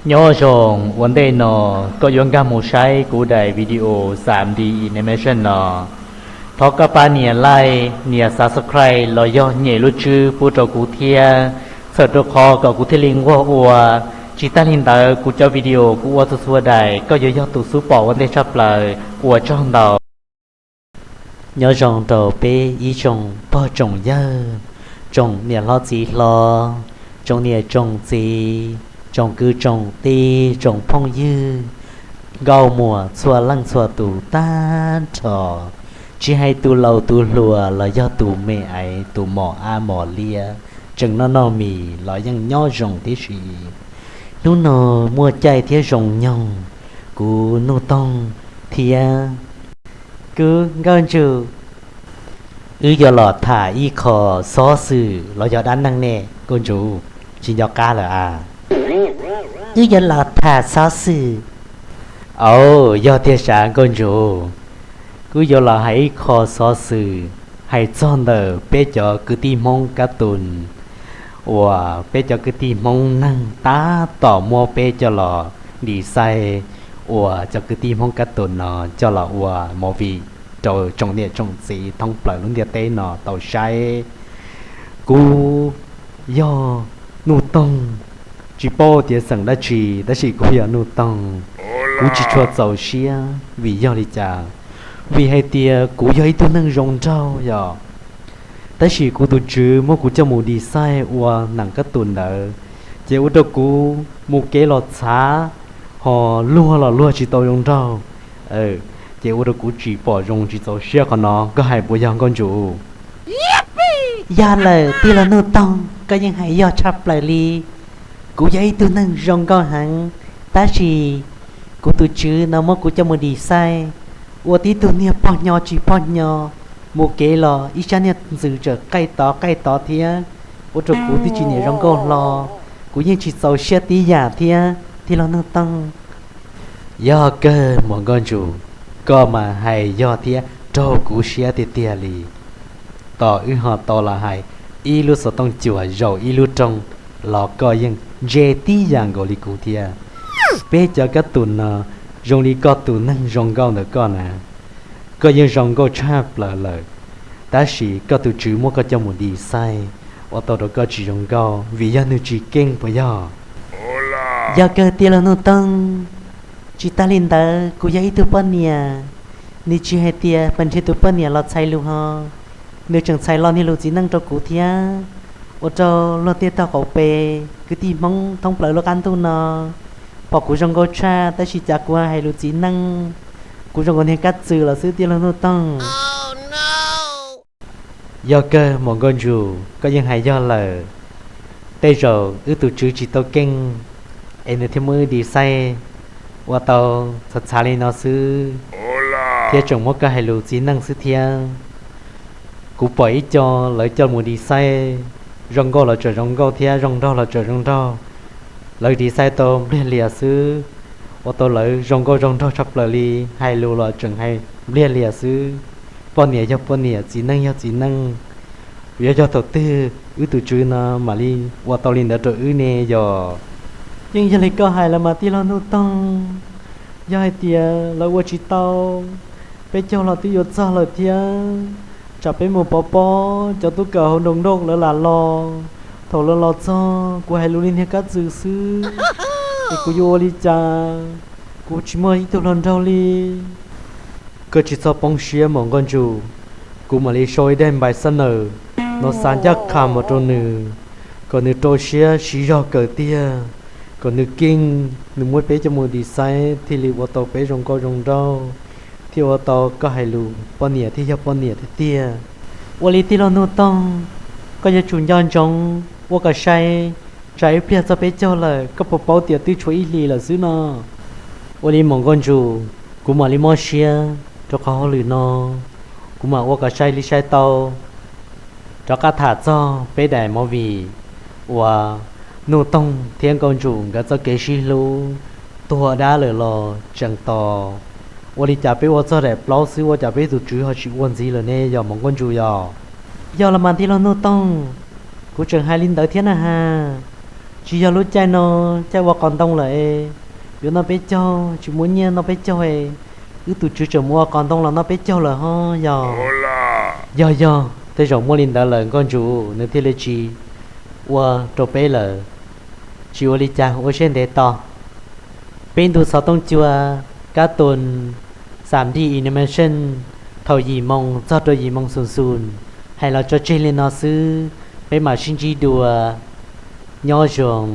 Nyob zoo, ua ntej no koj yuav nkag mus saib kuv daim video xam D animation no, thov koj pab nias like, nias subscribe los yog nyem lub tswb pub rau kuv thiab, txhawm rau qhov kom kuv thiaj li nquag ua. Tsis tag li ntawd, kuv cov video kuv ua txhua txhua daim koj yuav yog tus xub pom ua ntej tshaj plaws. Ua tsaug ntau. Nyob zoo rau peb ib tsoom pog tsoom yawg, tsoom niam hlob txiv hlob, tsoom niam tsoom txiv, tsoom kwv tsoom tij, tsoom phooj ywg, nkauj muam txhua leej txhua tus tag nrho, tsis hais tus laus tus hluas los yog tus me aiv tus mos ab mos liab, tseem noj noj mis los yeej nyob zoo tib si. Hnub no muaj caij thiab zoo nyoog, kuv Nuj Toog thiab kuv Nkauj Ntsum, wb yuav los tham ib qho xov xwm los yog dab neeg ne Nkauj Ntsum, tsis nco qab lawm a? Wb yuav los tham xov xwm. Au, yog tiag sav Nkauj Ntsum, kuv yuav los hais ib qho xov xwm hais txog ntawm peb cov kwv tij Hmoob kab tus uas peb cov kwv tij Hmoob neeg tab tom muab peb coj los dim xaij, uas cov kwv tij Hmoob kab tus no coj los ua movie rau tsoom niam tsoom txiv thoob plaws lub ntiaj teb no tau saib. Kuv yog Nuj Toog, tsis paub tias xeem dab tsi tab sis kuv yog Nuj Toog. Kuv tsis tshua txaus siab vim yog li cas? Vim hais tias kuv yog ib tug neeg zoo nraug yog, tab sis kuv tus tswv muab kuv coj mus dim xaij ua neeg kab tus ntawd, ces ua rau kuv mus kev los txhav, ho luag los luag tsis tau zoo nraug, ces ua rau kuv tsis pom zoo tsis txaus siab qhov no, koj hais puas yog Nkauj Ntsum? Yog lawm tij laug Nuj Toog, koj yeej hais yog tshaj plaws li. Kuv yog ib tug neeg zoo nkauj heev, tab sis kuv tus tswv no muab kuv coj mus dim xaij ua tib tug niag poj hnyo tsis poj hnyo, mus kev los ib sab niag ntxwv tseem qaij tod qaij tod thiab, ua rau kuv twb tsis niam zoo nkauj hlo. Kuv yeej tsis txaus siab tib yam thiab tij laug Nuj Toog. Yog kawg mas Nkauj Ntsum, koj mas hais yog thiab raug kuv siab tiag tiag li. Tos wb ho tau los hais ib lub xov tooj cuam zaum ib lub rooj los koj yeej ntse tib yam nkaus li kuv thiab. Peb cov kab tus no zoo li koj tus neeg zoo nkauj ntawm koj na, koj yeej zoo nkauj tshaj plaws lawm, tab sis koj tus tswv muab koj coj mus dim xaij ua tau rau koj tsis zoo nkauj vim yog nws tsis keej puas yog? Yog kawg tij laug Nuj Toog, tsis tas li ntawd kuv yog ib tug poj niam, nws tsis hais tias pas nrhiav tus poj niam los txhais lus ho, nws tseem txhais los niag lus txiv neej rau kuv thiab, ua rau luag tej tog qaum pes kwv tij Hmoob thoob plaws lub qab ntuj no pom kuv zoo nkauj tshaj, tab sis cas kuv hais lus txiv neej, kuv zoo nkaus niag kab txwm los xwb tij laug Nuj Toog. Yog kawg mas Nkauj Ntsum, koj yeej hais yog lawm. Tej zaum wb tus tswv tsis tau keej, es nws thiaj muab wb dim xaij ua tau txhav txhav li no xwb, thiab tseem muab koj hais lus txiv neej xwb thiab. Kuv pom ib co lawv coj mus dim xaij, zoo nkauj los tseem zoo nkauj thiab zoo nraug los tseem zoo nraug. Lawv dim xaij tau npliag lias xwb, ua tau lawv zoo nkauj zoo nraug tshaj plaws li, hais lus los tseem hais npliag lias xwb. Poj niam yog poj niam, txiv neej yog txiv neej. Yuav yog thaum twg wb tus tswv no mam li ua tau li ntawd rau wb ne yog? Yeej yog li koj hais lawm mas tij laug Nuj Toog. Yog hais tias lawv ua tsis tau, peb caug los twb yuav txog lawm thiab. Tsam peb mus pov pob cov tub kawm hauv nroog nroj lawv lam los, thaum lawv los txog kuv hais lus li niag kab txwm xwb, es kuv yuav ua li cas? Kuv tsis muaj ib tug hluas nraug li. Koj tsis txhob poob siab mas Nkauj Ntsum, kuv mam li sau ib daim npaim xab nawm no xa ncaj qha mus rau nws, kom nws rau siab siv zog kawm tiag, kom nws keej, nws muab peb coj mus dim xaij thiaj li ua tau peb zoo nkauj zoo nraug, thiaj ua tau koj hais lus poj niam thiaj yog poj niam tiag tiag. Ua li tij laug Nuj Toog, koj yuav tsum nco ntsoov ua kom sai, tsam ib pliag txog peb caug lawm koj puas paub tias twb tshuav ib hlis lawm xwb no. Ua li mas Nkauj Ntsum, kuv mam li mob siab rau qhov hauj lwm no, kuv mam ua kom sai li sai tau. Rov qab tham txog peb daim movie uas Nuj Toog thiab Nkauj Ntsum nkawd txoj kev sib hlub tuag dab lawm los tseem tos. Ua li cas peb ua txog daim plaub xwb ua cas peb tus tswv ho tsis ua ntxiv lawm ne yog mas Nkauj Ntsum yog? Yog los mas tij laug Nuj Toog, kuv tseem hais li ntawd thiab na has. Tsis yog lub caij no, caij ua qos ntoo lawm es, yuav noj peb caug tsis muaj nyiaj noj peb caug es, wb tus tswv tseem mus ua qos ntoo los noj peb caug lawm ho yog? Yog yog, tej zaum muaj li ntawd lawm Nkauj Ntsum, nws thiaj li tsis ua rau peb lawm. Tsis ua li cas, ua siab ntev tos. Peb ntu xov tooj cua kab tus xam dij animation thaum yim moos txog rau yim moos xus xus, hais los tso tseg li no xwb, peb mam sib ntsib dua, nyob zoo.